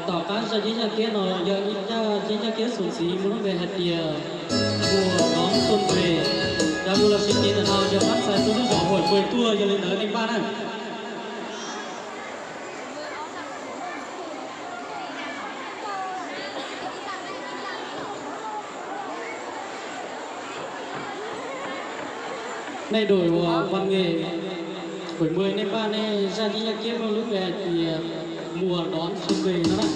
Tom qab zaj dib yaj kiab no yog ib zaj dib yaj kiab xus ntxiv muaj lub npe hais tias Mùa đón xuân về. Cov lus los sib tiv ntawm no yog pab txhais tus lub zos Huam Pes tuaj, yog li ntawd nej npaj na. Nej dua uas poj niam, kuv muab nej npaj nej zaj dib yaj kiab muaj lub npe hais tias Mùa đón xuân về no na.